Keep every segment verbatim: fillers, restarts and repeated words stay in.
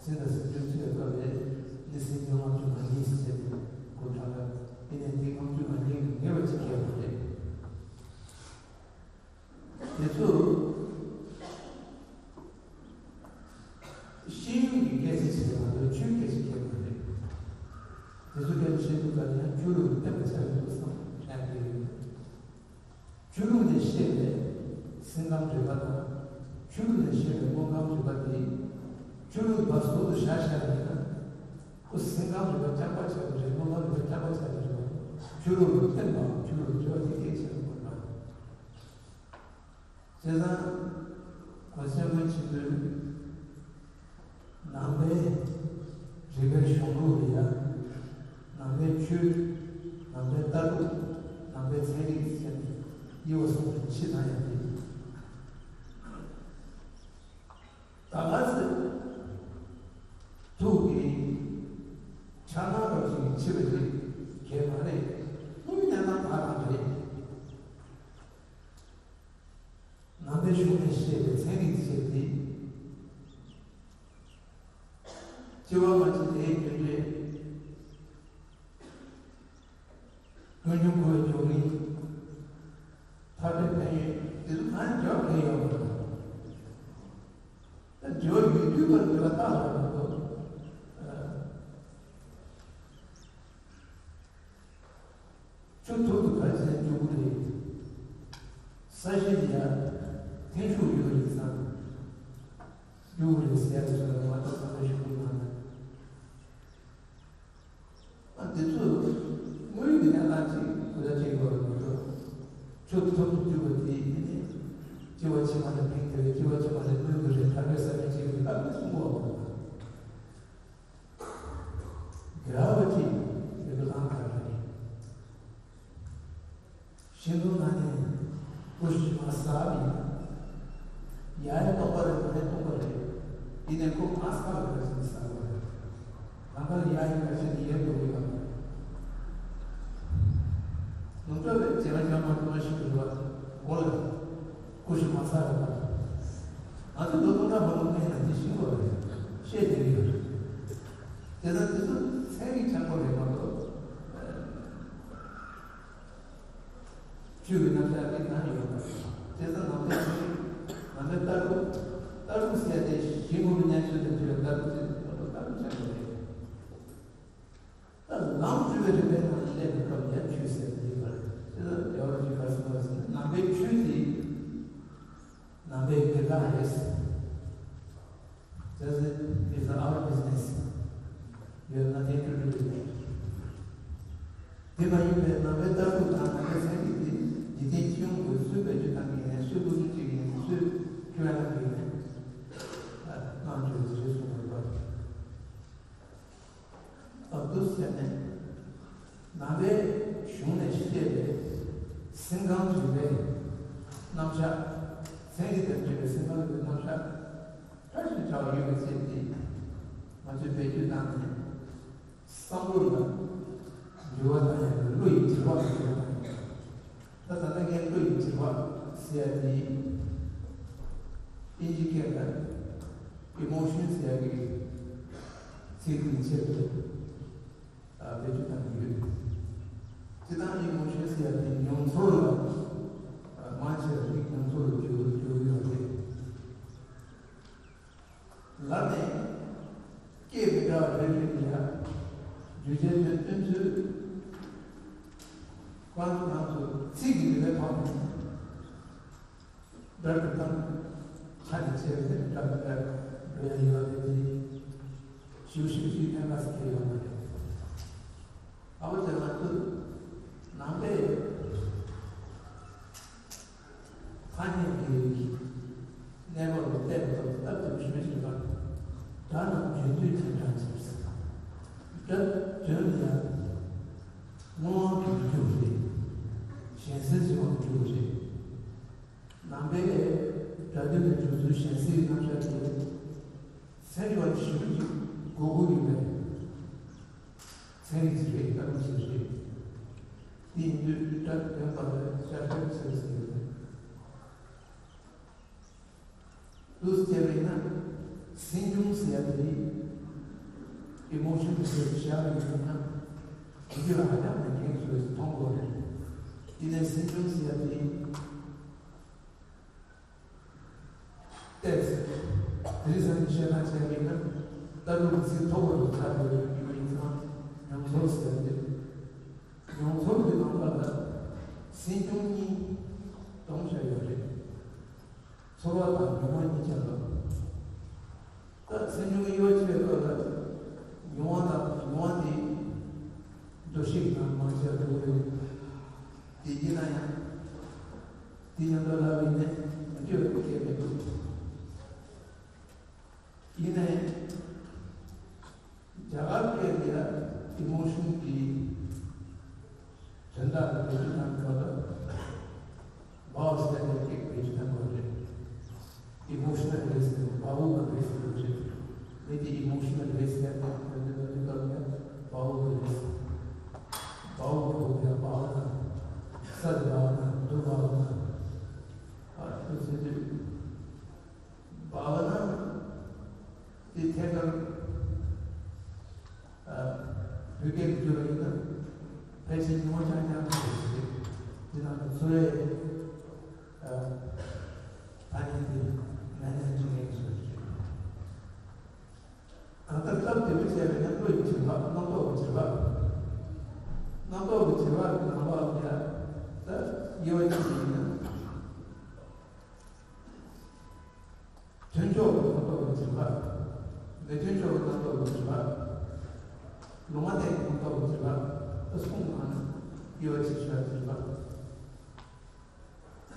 སེམས་དང་སེམས་བྱུང་གཅིག་ལ་སྐབས་རེ་ནི་སེམས་བྱུང་ལྔ་བཅུ་ང་གཉིས་སུ་བྱས་ཏེ་སྒོ་བྲག་ལ་ཨེ་ནས་དེ་ལྔ་བཅུ་ང་གཉིས་ཀྱི་ངེས་པ་ཅིག་ཁེལ་བ་རེད། དེ་ཚོ་ཤེས་ཡོན་གྱི་སྐད་ཆ་ཞིག་མ་གཏོགས་ཆོས་སྐད་ཆ་ཁེལ་བ་རེད། དེ་ཚོ་སྐད་ཆ་བཤད་དུས་ག་ནས་ཡང་ཆོས་ལུགས་ཀྱི་བསྟན་པ་ཆགས་ཀྱི་འདུག་བསམ་དྲན་གྱི་ཡོད། ཆོས་ལུགས་ནས་བཤད་པའི་སེམས་ཁམས་རིག་པ་དང་། ཆོས་ལུགས་ནས་བཤད་པའི་དངོས་ཁམས་རིག་པ་དེ། ཆོས་ལུགས་པ་ཟུར་དུ་བཞག་བཞག་ཡིན་ན། ཁོ་སེམས་ཁམས་རིག་པ་རྐྱང་པ་ཆགས་ཀྱི་རེད། དངོས་ཁམས་རིག་པ་རྐྱང་པ་ཆགས་ཀྱི་རེད། ཆོས་ལུགས་ལ་བརྟེན་པའམ་ཆོས་ལུགས་འབྲེལ་བ་དེ་སྐད་ཆ་དགོས་པ། བྱས་ཙང་གོང་ས་སྐྱབས་མགོན་ཆེན་པོས་ནང་པའི་རིག་པའི་གཞུང་ལུགས་ལ་ཡ། ནང་པའི་ཆོས། ནང་པའི་ལྟ་གྲུབ། ནང་པའི་ཚན་རིག་ཟེར་ནས་དབྱེ་བ་གསུམ་དུ་ཕྱེ་བཏང་ཡ་དེ། ད་ག་ཚོད་ཐུགས་ཀྱི་འཆར་སྣང་འདྲ་ཞིག་ཕྱེ་བ་རེད། གལ་མ་རེད། དངོས་གནས་ན་ད་རང་རེད། ནང་པའི་གཞུང་ནས་བཤད་པའི་ཚན་རིག་ཅེས་འདི། སྤྱི་བ་མ་ཅི་དེའི་རྒྱུ་འབྲས། ཀུན་འབྱུང་འཁོར་བའི་སྦྱོར་རིམ། ཐར་པའི་ཕན་ཡོན་འདི་ཚོ་གང་འཇོག་གལ་ཡོད་མ་རེད། ད་འཇོག་ཡོད་དུས་བར་འདི་ལ་བརྟག་པ་མ་གཏོགས། ཆུ་ཐུར་དུ་ག་རེ་བྱས་རྒྱུག་གི་རེད། ས་གཞི་འདི་ཡང་འཐེན་ཤུགས་ཡོད་རེད་བསམ། རྒྱུག་གི་རེད་ཟེར་ཡ་དེ་ཚོ་ལ་ང་ཚོ་བསམ་བློ་ཞིག་གཏོང་ན། ཨ་དེ་ཚོ་དངོས་ཡོད་ཀྱི་གནས་སྟངས་ཅིག་གོ་བརྡ་ཅིག་ཡོད་རེད་མ་གཏོགས། ཆུ་ཐུར་དུ་རྒྱུག་པ་དེ་ཡིན་ནི། སྐྱེ་བ་ཕྱི་མ་ལ་ཕན་གྱི་རེད། སྐྱེ་བ་ཕྱི་མ་ལ་གནོད་ཀྱི་རེད། ཐར་པའི་ས་བོན་ཅིག་རེད། ཨ་ནི་གསུང་གི་ཡོད་རེད། དགེ་བ་ཅིག་ཡོད་པའི་ལམ་ཁ་རེད། ཤིང་སྡོང་ན་ནི་ཀུ་ཤུ་མ་ཟ་བ་ཡིན་ན། ཡ་ཡི་སྟོང་པ་རེད། མ་ཡི་སྟོང་པ་རེད། ཡིན་ནའི་ཁོ་མ་ཟ་བ་རེད་ཟེར་ནས་ཟ་བ་རེད། ནམ་མཁའ་ལ་ཡ་ཡི་ཁ་ཤས་ནི་ཡལ་འགྲོ་གི་ཡོད་པ་རེད། ནུབ་ཕྱོགས་ལ་བྱེ་མ་ཆེན་པོ་སྟོང་ཞིག་ཡོད་པ་གོ་ལ། ཀུ་ཤུ་མ་ཟ་བ་དང་། ང་ཚོ་ལོ་སྟོང་ཕྲག་མང་པོ་སྔོན་ལ་དེ་ཤེས་དགོས་རེད། ཤེས་བསྡད་ཀྱི་ཡོད་རེད། དེ་ལྟར་དེ་ཚོ་ཚན་རིག་ཆགས་པ་རེད་མ་གཏོགས། ཆོས་ཀྱི་རྣམ་གཞག་དེ་གང་ཡོད་པ། དེ་ཚོ་ནང་པའི་ཆོས། ནང་པའི་ལྟ་གྲུབ། ལྟ་གྲུབ་ཟེར་ཡ་དེ་གཞི་ངོ་མའི་གནས་ཚུལ་དང་འབྲེལ་བའི་ལྟ་གྲུབ་ཟེར་ཏེ་ལྟ་གྲུབ་ཆགས་པ་རེད། ད་ལམ་སྒྲུབ་པའི་རིམ་པའི་ནང་སླེབས་པའི་སྐབས་ལ་ཡང་ཆོས་ཟེར་དེ་ཡོད་པ་རེད། དེ་ལ་རྒྱལ་བ་རིན་པོ་ཆེས་ག་རེ་གསུངས་པ་རེད་ཟེར་ན། ནང་པའི་ཆོས་དེ་ནང་པའི་སྒེར་གང་རེད། This is our business. You have nothing to do with it. དེ་མ་ཡིན་པའི་ནང་པའི་ལྟ་གྲུབ་དང་ནང་པའི་ཚན་རིག་དེ་འཇིག་རྟེན་སྤྱི་ཡོངས་ཀྱི་སུས་བེད་སྤྱོད་བཏང་གི་ཡིན་ནའི། སུས་བཀོད་སྒྲིག་བྱེད་ཀྱི་ཡིན་ནའི། སུས་ཁྱོན་ཡང་གནང་གི་ཡིན་ནའི། ཨ། གནང་རྒྱུ་རེད་ཟེར་གསུངས་པ་རེད། ཨ། འདུག་ཟེར་ནས། ནང་པའི་གཞུང་ནས་བཤད་པའི་སེམས་ཁམས་རིག་པའི་རྣམ་གཞག་ཚན་རིག་དང་འབྲེལ་བའི་སེམས་ཁམས་རིག་པའི་རྣམ་གཞག་ཕྲ་ཞིང་ཕྲ་བ་ཡོད་པའི་ཚེ་འདི། ང་ཚོས་བེད་སྤྱོད་བཏང་ནས་བསམ་བློ་ལ་འགྱུར་བ་བཏང་ཡག་གི། བློ་ཡི་འགྱུར་བ་ལ་འགྱུར་བ་བཏང་ཡག་ད་ད་ལྟ་ངས་བློ་ཡི་འགྱུར་བ་ཟེར་ཡ་དེ་དབྱིན་ཇི་སྐད་ལ་ཨི་མོ་ཤན་ཟེར་ཡ་གི་ཚིག་དེ་ཆེད་དུ་བེད་སྤྱོད་བཏང་གི་ཡོད། སྤྱིར་བཏང་ཨི་མོ་ཤན་ཟེར་ཡ་དེ་མྱོང་ཚོར་ལ། མང་ཆེ་བ་མིག་མྱོང་ཚོར་ལ་འགྱུར་འགྱུར་གྱི་ཡོད་རེད། ལར་ནས་སྐད་མི་འདྲ་བ་རེ་རེ་ནས་ཡང་བརྗོད་བྱའི་དོན་སྟོན་ཚུལ། ཁོ་རང་ཚོ་ཚིག་གི་ནུས་པའི་ཐོག་ནས་སྒྲ་སྒྲུབ་སྟངས་ཆ་ནས་བྱས་པའི་སྒྲ་མི་འདྲ་འགྲོ་ཡ་ཡོད་རེད་དེ། ཞིབ་ཞིབ་ཞིབ་ཕན་པ་ཞིག་ཡོད་མ་རེད། ཨ་བོ་ཅག་ང་ཚོ་ནང་པའི་ཐ་སྙད་ཀྱི་གནས་བབ་ལ་བལྟས་པ་དང་སྟབས་བདེ་པོ་ཞིག་མི་ཤེས་པར། སྒྲ་རྣམས་རྒྱུན་སྡོད་ཅིང་བགྲང་ཞིང་། སྒྲ་དོན་ལ་ཡང་དངོས་དབང་དུ་མི་འགྱུར་བ་རེད། གཞན་སེལ་གྱི་དབང་དུ་འགྱུར་བ་རེད། ནང་པའི་སྒྲ་དོན་གྱི་འཇུག་ཚུལ་གཞན་སེལ་གྱི་རྣམ་གཞག་དེ་ཚན་རིག་པ་ཞིབ་པོ་ཅིག་དགོས་མཁོ་ཡོད་པའི་ཚན་རིག་ཅིག་རེད། ལྟ་སྒོམ་ཅིག་རེད། དེ་ཡིན་དུས་སྒྲ་དོན་པ་ལ་ཤར་ཤར་ཟེར་ཟེར་ཡོད་རེད། འདུག་སེ་བྱས་པ་ཡིན་ན། སེམས་བྱུང་ཟེར་ཡ་དེ་ནི་ ཨི་མོ་ཤན་ཟེར་བྱ་བ་ཡིན་ན། དེ་ལ་ཧ་ཅང་ནས་ངེས་སུ་མཐོང་དགོས་རེད། དེ་ནས་སེམས་བྱུང་ཟེར་ཡ་དེ། ཏེས། དེ་རིང་སང་ཉིན་བཤད་སྟངས་བྱས་པ་ཡིན་ན། ལྟ་གྲུབ་ཀྱི་ཚིག་མཐོ་པོ་རུ་ཆགས་ཡོད་པའི་ཡུལ་ཡིན་ཙང་། མྱོང་ཚོར་ཟེར་ཏེ། མྱོང་ཚོར་གྱི་ནང་ལ་ལ། སེམས་བྱུང་གཉིས་སྟོང་བཤད་ཡོད་རེད། ཚོར་བ་དང་མྱོང་བ་གཉིས་ཆར་ལ། ད་སེམས་བྱུང་གི་དབྱེ་བ་ཕྱེ་བའི་སྐབས་ལ། མྱོང་བ་དང་མྱོང་བ་དེ། འདུ་ཤེས་དང་མ་བྱས་འགྲོ་བའི། དེ་ཡིན་ན་ཡང་། དེ་ཡང་འདོད་ལ་བའི་ནས་མི་འདོད་པའི་སྐད་མི་འདུག་ཡིན་ནའི། རྒྱ་གར་སྐད་ལ་ཨི་མོ་ཤན་གྱི་དོན་དག་ལ་བེད་སྤྱོད་གནང་དགོས་ལ། བའོ་ཟེར་ནས་སྐད་བེད་སྤྱོད་གནང་དགོས་རེད། ཨི་མོ་ཤ་ནལ་རེད་ཟེར་ནས་བའོ་གི་རེད་ཟེར་གྱི་རེད། མི་དེ་ཨི་མོ་ཤ་ནལ་རེད་ཟེར་ནས་དོན་དུ་དོན་དུ་སྐབས་ནས་བའོ་གི་རེད། བའོ་གི་བའོ་ན། ས་དེ་བའོ་ན་དུ་བའོ་ན། ཨ་དུ་ཟེར་དུས། བའོ་ན། དེ་ཐད་ཀར། ཨ། བོད་སྐད་དུ་བསྒྱུར་བ་ཡིན་ན། ཕལ་ཆེར་ཉུང་བ་རྐྱང་རྐྱང་ཐོག་ཏུ་ཞིག་དེ་ནང་དུ་འཚོ་བའི། ཨ། ཐ་སྙད་དེ་ནན་ཏན་ཅིག་ཡིན་ཞུ་རྒྱུ། གང་ལྟར་སྟབས་བདེ་པོ་བྱས་པ་ཡིན་ན་བློ་ཡི་བྱེད་པ། རྣམ་རྟོག་གི་བྱེད་པ། རྣམ་རྟོག་གི་བྱེད་པ་གི་ནང་པའམ་ཡང་ད་དབྱེ་བ་གཅིག་ཡིན་ན། མཐུན་ཕྱོགས་ཀྱི་རྣམ་རྟོག་གི་འཛིན་པ། མི་མཐུན་ཕྱོགས་ཀྱི་རྣམ་རྟོག་གི་འཛིན་པ། ལུང་མ་བསྟན་གྱི་རྣམ་རྟོག་གི་འཛིན་པ། ད་གསུམ་ནང་ནས་དབྱེ་བ་ཕྱེ་ཞིག་འཛིན་པ།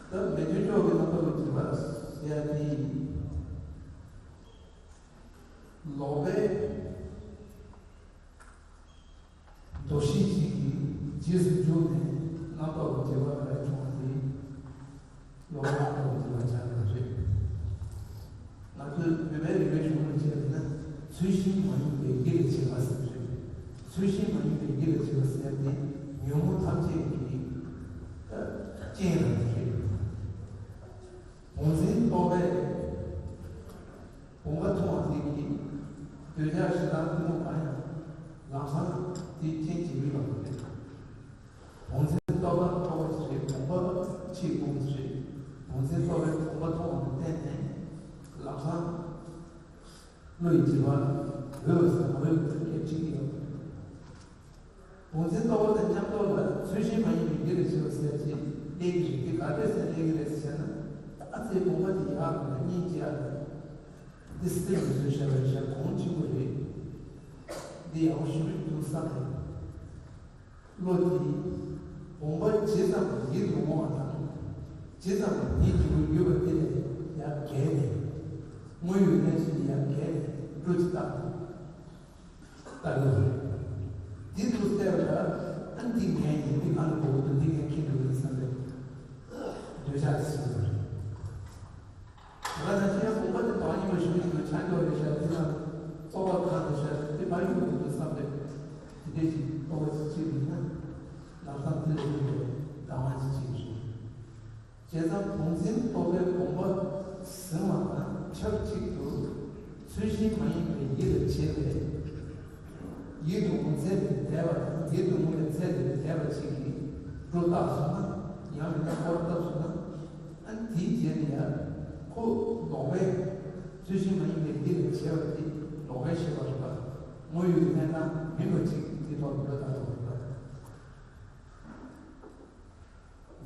ད་མི་མཐུན་ཕྱོགས་ཀྱི་རྣམ་རྟོག་གི་འཛིན་པ་ཟེར་ཡ་དེ། ལོག་པའི་འདུ་ཤེས་ཤིག་གི་རྗེས་སུ་འཇུག་ནས་རྣམ་རྟོག་གི་བྱེད་པ་རེ་བྱུང་བ་དེ་ལོག་པའི་རྣམ་རྟོག་གི་བྱེད་པ་ཆགས་པ་རེད། ང་ཚོས་བོད་པའི་རིག་པའི་གཞུང་ལ་བྱས་པ་ན་ཚུལ་བཞིན་མ་ཡིན་པའི་ཡིད་ལ་བྱེད་པ་ཟེར་གྱི་རེད། ཚུལ་བཞིན་མ་ཡིན་པའི་ཡིད་ལ་བྱེད་པ་ཟེར་ཏེ་ཉོན་མོངས་ཐམས་ཅད་ཀྱི་རྐྱེན་རང་རེད། བུམ་འཛིན་རྟོག་པས། བུམ་པ་མཐོང་བ་དེ་གིས། འདོད་ཆགས་ཞེ་སྡང་གཏི་མུག་གང་ཡང་ལམ་སང་དེའི་རྐྱེན་བྱེད་ཀྱི་ཡོད་པ་རེད། བུམ་འཛིན་རྟོག་པ་རྟོག་པ་ཞིག་རེད། བུམ་པ་ཕྱིའི་བུམ་ཞིག་རེད། བུམ་འཛིན་རྟོག་པའི་བུམ་པ་མཐོང་བ་དེ་བརྟེན་ནས་ལམ་སང་བློ་ཡི་བྱེད་པ་འོས་པ་དང་མ་འོས་པའི་སྐད་ཅིག་ཡོད། བུམ་འཛིན་རྟོག་པ་དང་མཉམ་རྟོག་ལ་ཚུལ་བཞིན་མ་ཡིན་པའི་ཡིད་ལ་བྱེད་པ་ཟེར་ཅིག་སླེབས་ཀྱི་རེད། དེ་ག་འདྲས་སེ་སླེབས་ཀྱི་རེད་ཟེར་ན། ཨ་ཙའི་བུམ་པ་དེ་ཡག་རེད། སྙིང་རྗེ་ཡག་རེད། འདི་སྟེང་དུ་བཟོས་བཞག་པའི་ཞག་གོང་ཆེན་པོ་རེད། འདི་ཡག་པོ་ཞེ་པོ་འདུག་བསམ་རེད། བློ་དེ་བུམ་པ་ཇི་ཙམ་ཡིད་དུ་འོང་བ་དང་། ཇི་ཙམ་ཡིད་དུ་ཡོད་པ་དེ་ལས་ཡར་བརྒལ་ནས། དངོས་ཡོད་གནས་ཚུལ་དེ་ཡར་བརྒལ་ནས་བློ་དེ་བཏང་། ལྟ་གི་རེད། འདི་ཚོ་བལྟས་པ་ལ་ཨ་འདི་ངའི་ཡིན། འདི་ང་ལ་དགོས་ཀྱི་འདུག་འདི་ངས་འཁྱེར་འགྲོ་གི་ཡིན་བསམ་པའི་འདོད་ཆགས་དེ་སོང་བ་རེད། ད་ལྟ་ཆེན་བུམ་པ་དེ་བག་ཉིད་པ་ཞིག་ཡིན་ན་ཆ་འཇོག་རེད་ཤག་འདི་ལ་རྟོག་པ་གང་རེད་ཤག་འདི་ཕར་གཡུག་དགོས་འདུག་བསམ་པའི་དེ་འདྲས་ཤིག་རྟོག་པ་ཅིག་སྐྱེས་པ་ཡིན་ན་ལམ་སང་འདི་ལ་གཡུག་དགོས་སྡང་བ་ཅིག་སྐྱེས་ཀྱི་རེད། བྱས་ཙང་བུམ་འཛིན་རྟོག་པའི་བུམ་པ་ཟིན་པ་དང་ཆབས་ཅིག་ཏུ་ཚུལ་བཞིན་མ་ཡིན་པའི་ཡིད་ལ་བྱེད་པས། ཡིད་དུ་འོང་ཚད་ལས་འདས་པ་དང་ཡིད་དུ་འོང་བའི་ཚད་ལས་འདས་པ་ཅིག་གིས་སྒྲོ་བཏགས་སོང་ན། ཡང་མིན་ན་སྐོར་བཏབ་སོང་ན། ཨ་ནི་དེའི་རྗེས་ལ་ཡང་ཁོ་ལོག་པའི་ཚུལ་བཞིན་མ་ཡིན་པའི་ཡིད་ལ་བྱེད་པ་དེ་ལོག་པའི་ཤེས་པ་རེད་པ། དངོས་ཡོད་གནས་སྟངས་མིན་པ་ཅིག་དེ་ཐོག་ཏུ་སྒྲོ་བཏགས་པ་རེད་པ།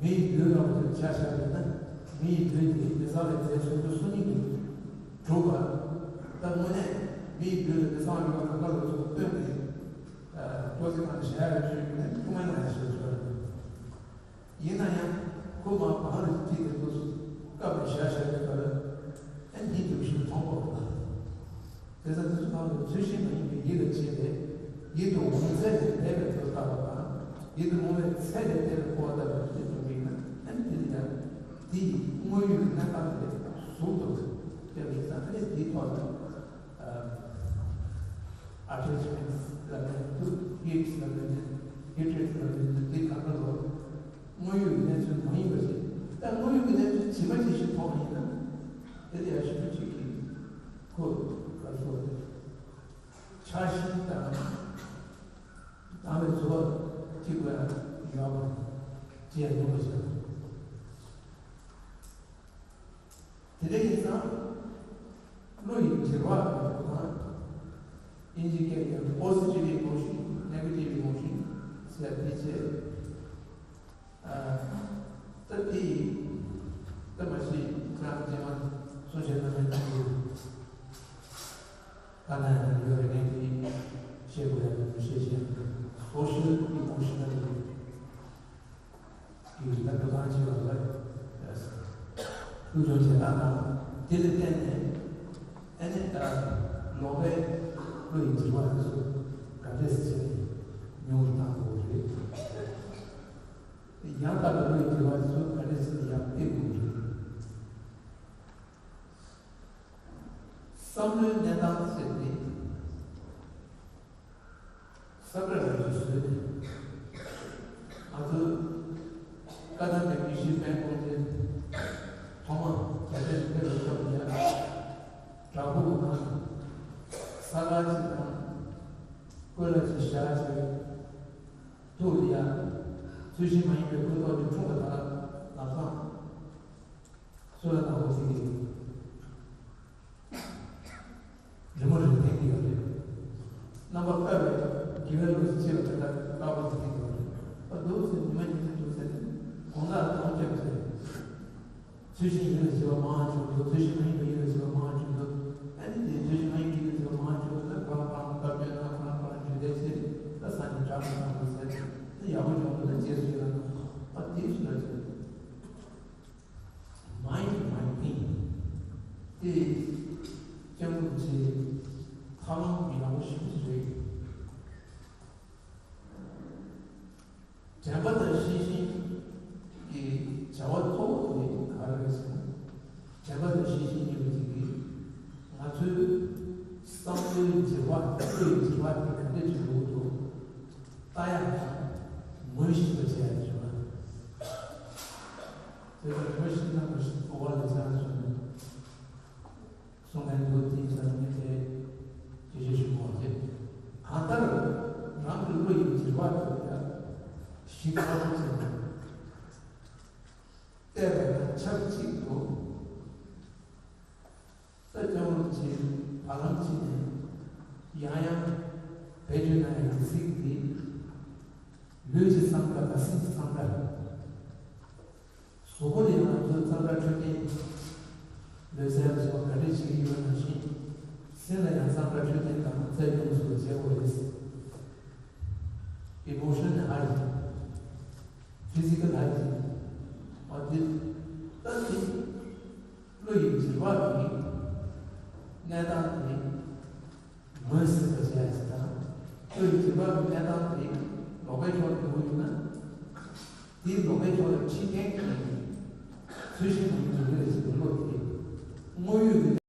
མི་ཡི་ལུས་རང་དུ་བྱ་བཞག་པས་ན། མི་ཡི་ལུས་དེ་མི་གཙང་བའི་རྫས་ཚོགས་འདུ་སོ་གཉིས་ཀྱིས་གྲུབ་པ། ད་དངོས་གནས་མི་ཡི་ལུས་ལ་མི་གཙང་བའི་རིགས་པ་གང་ག་ལ་ཚོགས་བཏོན་ནས། ཨ། ལྟོ་ཚིགས་ནང་བཞག་ཡོད་ཚུལ་ནས་ཐུག་མེད་ན་ཡང་ཞེས་བརྗོད་པ་རེད། ཡིན་ན་ཡང་ཁོ་མར་བང་རིམ་གཅིག་དེ་ཚོ་བཀབ་ནས་བཞག་བཞག་ཡོད་པ་ལ་ཨ་ཉིད་དུ་ཞིག་མཐོང་གོ། དེ་ཚོ་དེ་ཚོ་ནང་དུ་ཚུལ་བཞིན་མ་ཡིན་པའི་ཡིད་ལ་བྱེད་པས་ཡིད་དུ་འོང་ཚད་ལས་འདས་པའི་དོན་བཏགས་པ་དང་ཡིད་དུ་འོང་བའི་ཚད་ལས་འདས་པའི་སྐོར་བཏགས་པའི་ཚུལ་དུ་དམིགས་ན་ཨ་ནི་དེ་ནི་ཡང་དེ་ཡི་དངོས་ཡོད་གནས་སྟངས་དེ་ཟུར་དུ་སྐྱབས་ཡིན་ཙང་ཨ་ནི་དེའི་ཐོག་ལ་ཨ་ཨ་ཊེཆ་མེན་ཊི་ལབ་ནས་འདུག་ཧེ་ཊི་ལབ་ནས་ཧེ་ཊེཌ་ལབ་ནས་འདུག་དེ་གང་ག་ལོ། དངོས་ཡོད་ཀྱི་གནས་ཚུལ་མ་ཡིན་པ་ཞིག་ད་དངོས་ཡོད་ཀྱི་གནས་ཚུལ་ཇི་མ་ཇི་བཞིན་མཐོང་བ་ཡིན་ན། དེ་ལ་ཡང་ཞིབ་ཏུ་ཅིག་གིས་ཁོ་ག་རེ་ཟེར་བ་རེད། ཕྲ་ཞིང་དང་། དང་བའི་ཚོར་བ་གཅིག་པ་ཡོད་པ་ཅེས་ཡང་ཡོད་པ་བྱ། དེ་འདྲ་ཡིན་ཙང་། བློ་ཡི་འགྱུར་བ་དང་། དབྱིན་ཇི་སྐད་ཀྱི་positive emotion, negative emotion ཟེར་དེ་བྱས། ཨ། ད་དེ་ད་མ་གཞི་ཁྱེད་རང་རྗེས་མ་གསུང་བཤད་གནང་མཁན་གྱི་ད་ན་ཡང་ཡོད་རེད། ངས་དེ་བཤད་དགོས་ཡ་མི་བཤད་བཤད། Social emotional གི་ད་འགྲོ་སྟངས་ཅིག་ཡོད་རེད། ཐུགས་སྦྱོང་བྱེད་སྟངས་དང་། དེ་ལ་བརྟེན་ནས་ཨ་ནི་ད་ལོག་པའི་བློ་ཡི་འགྱུར་བ་དེ་ཚོ་ག་འདྲས་བྱས་ནས་ཉུང་རུ་བཏང་དགོས་རེད། ཡང་དག་པའི་བློ་ཡི་འགྱུར་བ་དེ་ཚོ་ག་འདྲས་བྱས་ནས་ཡར་སྤེལ་དགོས་རེད། བསམ་བློའི་གནས་སྟངས་ཟེར་ནི། ས་བཀྲ་རང་གིས་བཟོས་ནས། ང་ཚོ་བཀའ་གདམས་པའི་དགེ་བཤེས་དཔལ་མགོན་ཆེན་ཐོག་མ་རྒྱ་གར་ཕེབས་པའི་སྐབས་ལ་ཡ། བྲག་ཕུག་གི་ནང་ས་ཁ་ཅིག་དང་། བཀོད་ལ་ཅིག་བཞག་བྱས། ཐུགས་ལ་ཡ། ཚུལ་བཞིན་མ་ཡིན་པའི་སྐུ་མདོག་དེ་འཁྲུངས་པ་དང་ལག་ཁང་། གསོལ་བ་དང་པོ་ཞིག་གིས། རི་མོ་རེ་འཐེན་གྱི་ཡོད་རེད། རྣམ་པ་དཀར་བའི་དགེ་བའི་ལོ་ཞིག་ཆེ་བ་དེ་དག་དཀར་པོ་ཞིག་འཐེན་གྱི་ཡོད་རེད། ཨ། འདུག་ཟེར། ཉི་མ་ཉི་མ་འདུག་ཟེར་ནས་དགོང་དག་གཏོང་རྒྱབ་ཟེར། ཚུལ་བཞིན་ཡིད་ལ་བྱེད་པ་མང་བྱུང་འདུག་ཚུལ་བཞིན་མ་ཡིན་པའི་ཡིད་ལ་བྱེད་པ་མང་བྱུང་འདུག་ཨ་ནི་དེ་ཚུལ་བཞིན་མ་ཡིན་པའི་ཡིད་ལ་བྱེད་པ་མང་བྱུང་འདུག་ཁོ་རང་ཁོ་རང་བཀའ་བཀྱོན་ན་ཁོ་རང་ཁོ་རང་འཇུ་བསྡད་བྱས། ད་ས་ནས་དགྲ་མི་གཏོང་འདུག་ཟེར། ད་ཡག་པོ་བྱུང་འདུག་ད་རྗེས་སུ་ཡི་རང་། ཨ། དེ་ཞིག་ལ་བྱེད། Mind my pain དེ་སྐྱབས་མགོན་ཆེ་ཐབས་ལམ་ཡག་པོ་ཞིག་རེད། དྲན་པ་དང་ཤེས་བཞིན་གྱི་བྱ་བ་གཙོ་བོ་དེ་ག་རེ་རེད་ཟེར་ན། དྲན་པ་དང་ཤེས་བཞིན་གཉིས་པོ་དེ་གིས་ང་ཚོའི་བསམ་བློའི་འགྱུར་བ། བློ་ཡི་འགྱུར་བ་དེ་ག་འདྲ་ཞིག་འགྲོ་གི་འདུག་ལྟ་ཡག་དང་ངོས་ཤེས་པ་བྱེད་ཡག་གི་བྱ་བ། དེ་ལྟར་ངོས་ཤེས་ན་ངོས་ཤེས་པ་ལ་བྱ་བ་སོང་ནས། གསུང་མཁན་འདུག་དེ་ཡིན་ཙང་ངས་དེ་ཞིབ་ཞིབ་གོ་རྗེས། གང་ལྟར་རང་གི་བློ་ཡི་འགྱུར་བ་དེ་ལ་ཞིབ་ཚགས་པོ་བྱས་ནས་བལྟས་པ་དང་ཆབས་ཅིག་ཏུ། ད་སྐྱབས་མགོན་ཆེ་བ་ལམ་ཅིག་ནས་ཡང་ཡང་བེད་སྤྱོད་གནང་ཡག་གི་ཚིག་འདི། ལུས་ཀྱི་བསམ་པ་དང་སེམས་ཀྱི་བསམ་པ། གཟུགས་པོ་ལ་ཡང་ང་ཚོས་གཙང་སྦྲ་འཕྲོད་བསྟེན། ལུས་རྩལ་སོགས་ག་འདྲ་བྱེད་ཀྱི་ཡོད་ནང་བཞིན། སེམས་ལ་ཡང་གཙང་སྦྲ་འཕྲོད་བསྟེན་དང་རྩལ་སྦྱོང་སོགས་བྱེད་དགོས་རེད། Emotional hygiene, physical hygiene ཨ་འདི་ལྟ་སྟེ། བློ་ཡི་འགྱུར་བ་གི་གནས་སྟངས་དེ་ངོས་ཟིན་པ་བྱས་ཡག་ཅིག་དང་། བློ་ཡི་འགྱུར་བ་གི་གནས་སྟངས་དེ་ལོག་པའི་ཕྱོགས་ལ་འགྲོ་གི་ཡོད་ན། དེའི་ལོག་པའི་ཕྱོགས་ལ་ཁྲིད་མཁན་གྱི་ཚུལ་བཞིན་དུ་འགྱུར་གྱི་རེད་ཟེར་བའི་བློ་དེ་དངོས་ཡོད་ཀྱི།